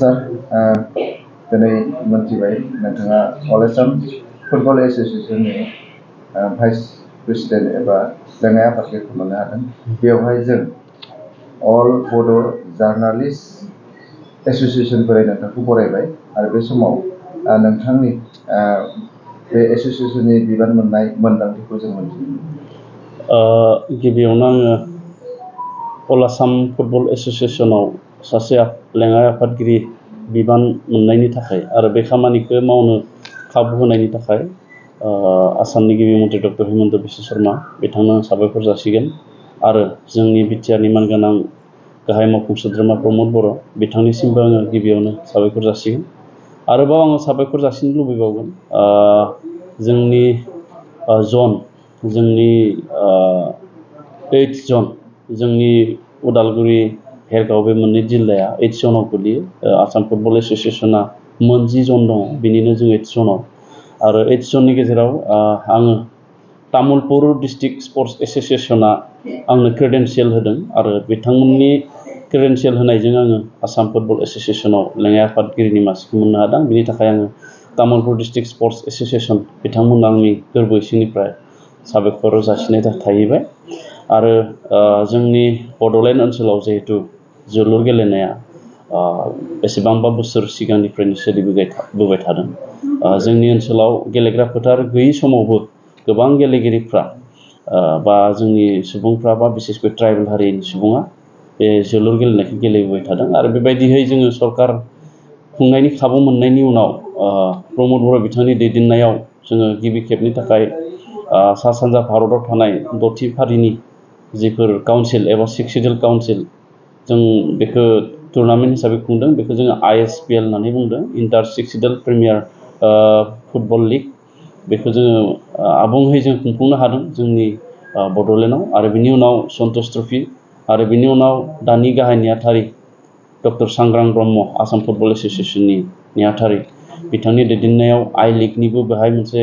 सार दिनै मोनथिबाय नोंथाङा अल आसाम फुटबल एसोसिएशननि भाइस प्रेसिडेन्ट एबा लेङाइ आफादगिरिखौ मोननो हादों। बेवहाय जों अल बड' जार्नालिस्ट एसोसिएशनफोरा नोंथांखौ बरायबाय आरो बे समाव नोंथांनि बे एसोसिएशननि बिबान मोननाय मोनदांथिखौ जों मोनथियो। गिबियावनो आङो अल आसाम फुटबल एसोसिएशनाव सासे लेङाइ आफादगिरि बिबान मोननायनि थाखाय आरो बे खामानिखौ मावनो खाबु होनायनि थाखाय आसामनि गिबि मन्थ्रि डक्टर हिमन्त बिश्व शर्मा बिथांनो साबायखर जासिगोन आरो जोंनि बिटिआरनि मानगोनां गाहाय मावफुं सोद्रोमा प्रमद बर' बिथांनिसिमबो आङो गिबियावनो साबायखर जासिगोन। आरोबाव आङो साबायखर जासिनो लुबैबावगोन जोंनि जोंनि 8 जन जोंनि उदालगुरि भेरगाव बे मोननै जिल्लाया 8 जनाव गोलैयो। आसाम फुटबल एसोसिएशना 9 जन दङ, बिनिनो जों 8 जनाव आरो 8 जननि गेजेराव आङो तामुलपुर डिस्ट्रिक्ट स्पर्ट्स एसोसिएशना आंनो क्रेडेन्सियेल होदों आरो बिथांमोननि क्रेडेन्सियेल होनायजों आङो आसाम फुटबल एसोसिएशनाव लेङाइ आफादगिरिनि मासिखौ मोननो हादों। बिनि थाखाय आङो तामुलपुर डिस्ट्रिक्ट स्पर्ट्स एसोसिएशन बिथांमोननो आंनि गोरबो सिंनिफ्राय साबायखर जासिनाय थाहैबाय। आरो जोंनि बड'लेण्ड ओनसोलाव जिहेतु जोलुर गेलेनाया बेसेबांबा बोसोर सिगांनिफ्रायनो सोलिबोबाय थादों। जोंनि ओनसोलाव गेलेग्रा फोथार गैयै समावबो गोबां गेलेगिरिफ्रा बा जोंनि सुबुंफ्रा बा बिसेसकै ट्राइबेल हारिनि सुबुङा बे जोलुर गेलेनायखौ गेलेबोबाय थादों आरो बेबायदिहै जोङो सरकार खुंनायनि खाबु मोननायनि उनाव प्रमद बर' बिथांनि दैदेननायाव जोङो गिबि खेबनि थाखाय सा सानजा भारताव थानाय 6थि फारिनि जिफोर काउन्सिल एबा 6 सिडिउल काउन्सिल जों बेखौ टुर्नामेन्ट हिसाबै खुंदों। बेखौ जोङो ISPL होननानै बुंदों, inter 6 schedule premier football league. बेखौ जोङो आबुङै जों खुंफुंनो हादों जोंनि बड'लेण्डआव। आरो बिनि उनाव सन्तोष ट्रफि आरो बिनि उनाव दानि गाहाय नेहाथारि डक्टर सांग्रां ब्रह्म आसाम फुटबल एसोसिएशननि नेहाथारि बिथांनि दैदेननायाव आइ लिगनिबो बेहाय मोनसे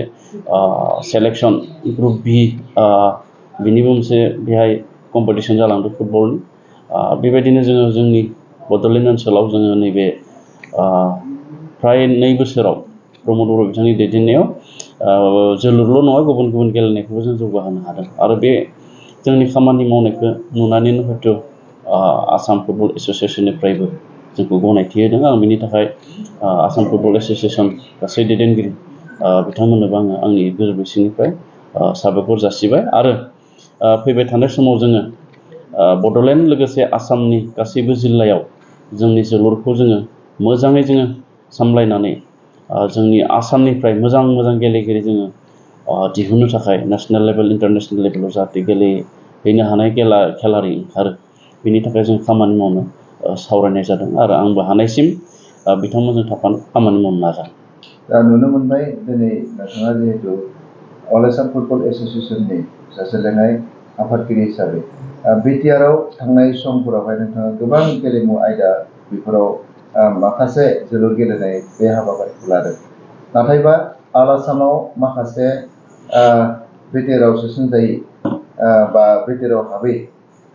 सेलेक्सन ग्रुप बि बिनिबो मोनसे बेहाय कम्पिटिसन जालांदों फुटबलनि। बेबायदिनो जोङो जोंनि बड'लेण्ड ओनसोलाव जोङो नैबे फ्राय 2 बोसोराव प्रमद बर' बिथांनि दैदेननायाव जोलुरल' नङा गुबुन गुबुन गेलेनायखौबो जों जौगाहोनो हादों आरो बे जोंनि खामानि मावनायखौ नुनानैनो हयथ' आसाम फुटबल एसोसिएशननिफ्रायबो जोंखौ गनायथि होदों। आं बिनि थाखाय आसाम फुटबल एसोसिएशन गासै दैदेनगिरि बिथांमोननोबो आङो आंनि गोरबो सिंनिफ्राय साबायखर जासिबाय। आरो फैबाय थानाय समाव जोङो बड'लेण्ड लोगोसे आसामनि गासैबो जिल्लायाव जोंनि जोलुरखौ जोङो मोजाङै जोङो सामलायनानै जोंनि आसामनिफ्राय मोजां मोजां गेलेगिरि जोङो दिहुननो थाखाय नेसनेल लेभेल इन्टारनेसनेल लेभेलाव जाहाथे गेलेहैनो हानाय खेलारि ओंखारो बिनि थाखाय जों खामानि मावनो सावरायनाय जादों आरो आंबो हानायसिम बिथांमोनजों थाफानो खामानि मावनो नाजागोन। दा नुनो मोनबाय दिनै नोंथाङा जिहेतु अल आसाम फुटबल एसोसिएशननि सासे लेङाइ आफादगिरि हिसाबै बिटिआरआव थांनाय समफोरावहाय नोंथाङा गोबां गेलेमु आयदा बेफोराव माखासे जोलुर गेलेनाय बे हाबाफारिखौ लादों। नाथायबा अल आसामाव माखासे बिटिआरआव सोसनजायै बा बिटिआरआव हाबै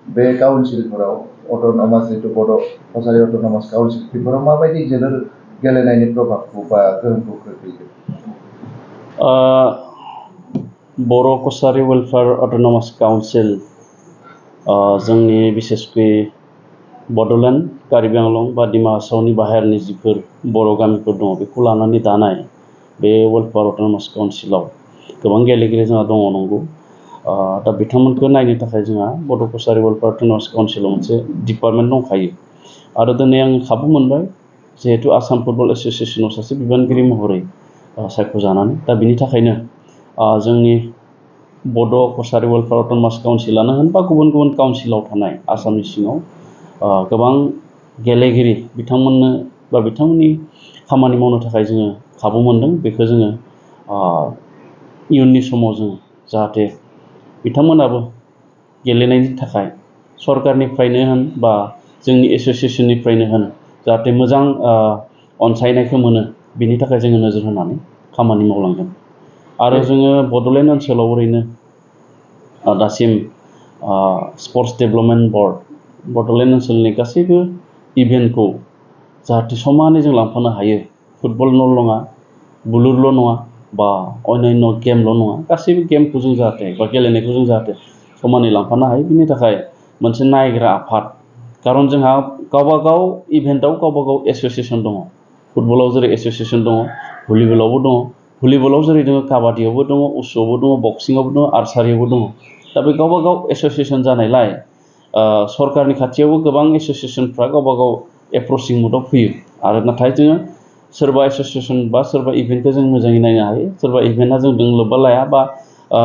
बे काउन्सिलफोराव अट'नमास जितु बड' कसारि अट'नमास काउन्सिल बेफोराव माबायदि जोलुर गेलेनायनि प्रभाबखौ बा गोहोमखौ खोख्लैदों? बर' कसारि वेलफेयार अट'नमास काउन्सिल जोंनि बिसेसकै बड'लेण्ड कार्बि आंलं बा डिमा हासावनि बाहेरनि जिफोर बर' गामिफोर दङ बेखौ लानानै दानाय बे वेलफेयार अट'नमास काउन्सिलाव गोबां गेलेगिरि जोंहा दङ नंगौ। दा बिथांमोनखौ नायनो थाखाय जोंहा बड' कसारि वेलफेयार अट'नमास काउन्सिलाव मोनसे डिपार्टमेन्ट दंखायो आरो दिनै आं खाबु मोनबाय जिहेतु आसाम फुटबल एसोसिएशनाव सासे बिबानगिरि महरै सायख'जानानै। दा बिनि थाखायनो जोंनि बड' कसारि वेलफेयार अट'नमास काउन्सिलानो होन बा गुबुन गुबुन काउन्सिलाव थानाय आसामनि सिङाव गोबां गेलेगिरि बिथांमोननो बा बिथांमोननि खामानि मावनो थाखाय जोङो खाबु मोनदों। बेखौ जोङो इयुननि समाव जों जाहाथे बिथांमोनाबो गेलेनायनि थाखाय सरकारनिफ्रायनो होन बा जोंनि एसोसिएशननिफ्रायनो होन जाहाथे मोजां अनसायनायखौ मोनो बिनि थाखाय जोङो नोजोर होनानै खामानि मावलांगोन। आरो जोङो बड'लेण्ड ओनसोलाव ओरैनो दासिम स्पर्ट्स डेभेलपमेन्ट बर्ड बड'लेण्ड ओनसोलनि गासैबो इभेन्टखौ जाहाथे समानै जों लांफानो हायो फुटबलल' नङा बुलुरल' नङा बा अन्यान्य गेमल' नङा गासैबो गेमखौ जों जाहाथे बा गेलेनायखौ जों जाहाथे समानै लांफानो हायो बिनि थाखाय मोनसे नायग्रा आफाद खारन जोंहा गावबा गाव इभेन्टआव गावबा गाव एसोसिएसन दङ फुटबलाव जेरै एसोसिएसन दङ भलिबलावबो दङ भलिबलाव जेरै दङ काबादियावबो दङ उसुआवबो दङ बक्सिंआवबो दङ आर्सारियावबो दङ दा बे गावबा गाव एसोसिएसन जानायलाय सरकारनि खाथियावबो गोबां एसोसिएसनफ्रा गावबा गाव एप्रोचिं मुडआव फैयो आरो नाथाय जोङो सोरबा एसोसिएसन बा सोरबा इभेन्टखौ जों मोजाङै नायनो हायो सोरबा इभेन्टआ जोंजों लोब्बा लाया बा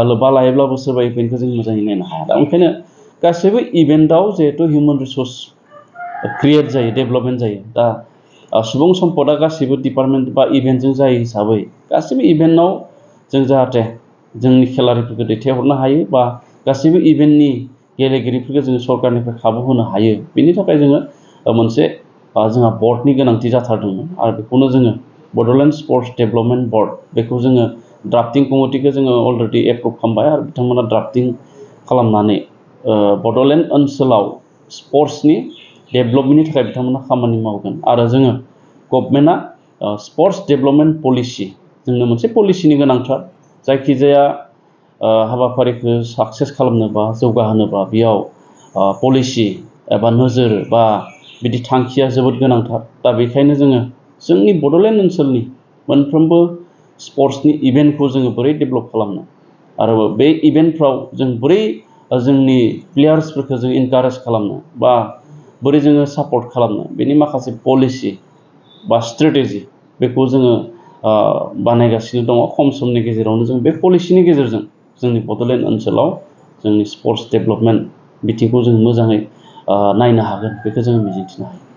लोब्बा लायोब्लाबो सोरबा इभेन्टखौ जों मोजाङै नायनो हाया दा ओंखायनो गासैबो इभेन्टआव जिहेथु हिउमेन रिसोर्स क्रिएट जायो डेभेलपमेन्ट जायो दा सुबुं सम्पदा गासैबो डिपार्टमेन्ट बा इभेन्टजों जायो हिसाबै गासैबो इभेन्टआव जों जाहाथे जोंनि खेलारिफोरखौ दैथायहरनो हायो बा गासैबो इभेन्टनि गेलेगिरिफोरखौ जोङो सरकारनिफ्राय खाबु होनो हायो बेनि थाखाय जोङो मोनसे जोंहा बर्डनि गोनांथि जाथारदोंमोन आरो बेखौनो जोङो बड'लेण्ड स्पर्ट्स डेभेलपमेन्ट बर्ड बेखौ जोङो ड्राफ्टिं कमिटिखौ जोङो अलरेडि एप्रुभ खालामबाय आरो बिथांमोना ड्राफ्टिं खालामनानै बड'लेण्ड ओनसोलाव स्पर्ट्सनि डेभेलपमेन्टनि थाखाय बिथांमोना खामानि मावगोन आरो जोङो गभर्नमेन्टआ स्पर्ट्स डेभेलपमेन्ट पलिसि जोंनो मोनसे पलिसिनि गोनांथार जायखिजाया हाबाफारिखौ साक्सेस खालामनोबा जौगाहोनोबा बेयाव पलिसि एबा नोजोर बा बिदि थांखिया जोबोद गोनांथार दा बेखायनो जोङो जोंनि बड'लेण्ड ओनसोलनि मोनफ्रोमबो स्पर्ट्सनि इभेन्टखौ जोङो बोरै डेभेलप खालामनो आरो बे इभेन्टफ्राव जों बोरै जोंनि प्लेयार्सफोरखौ जों इनकारेज खालामनो बा बोरै जोङो सापर्ट खालामनो बेनि माखासे पलिसि बा स्ट्रेटेजि बेखौ जोङो बानायगासिनो दङ खम समनि गेजेरावनो जों बे पलिसिनि गेजेरजों जोंनि बड'लेण्ड ओनसोलाव जोंनि स्पर्ट्स डेभेलपमेन्ट बिथिंखौ जों मोजाङै नायनो हागोन बेखौ जोङो मिजिंथिनो हायो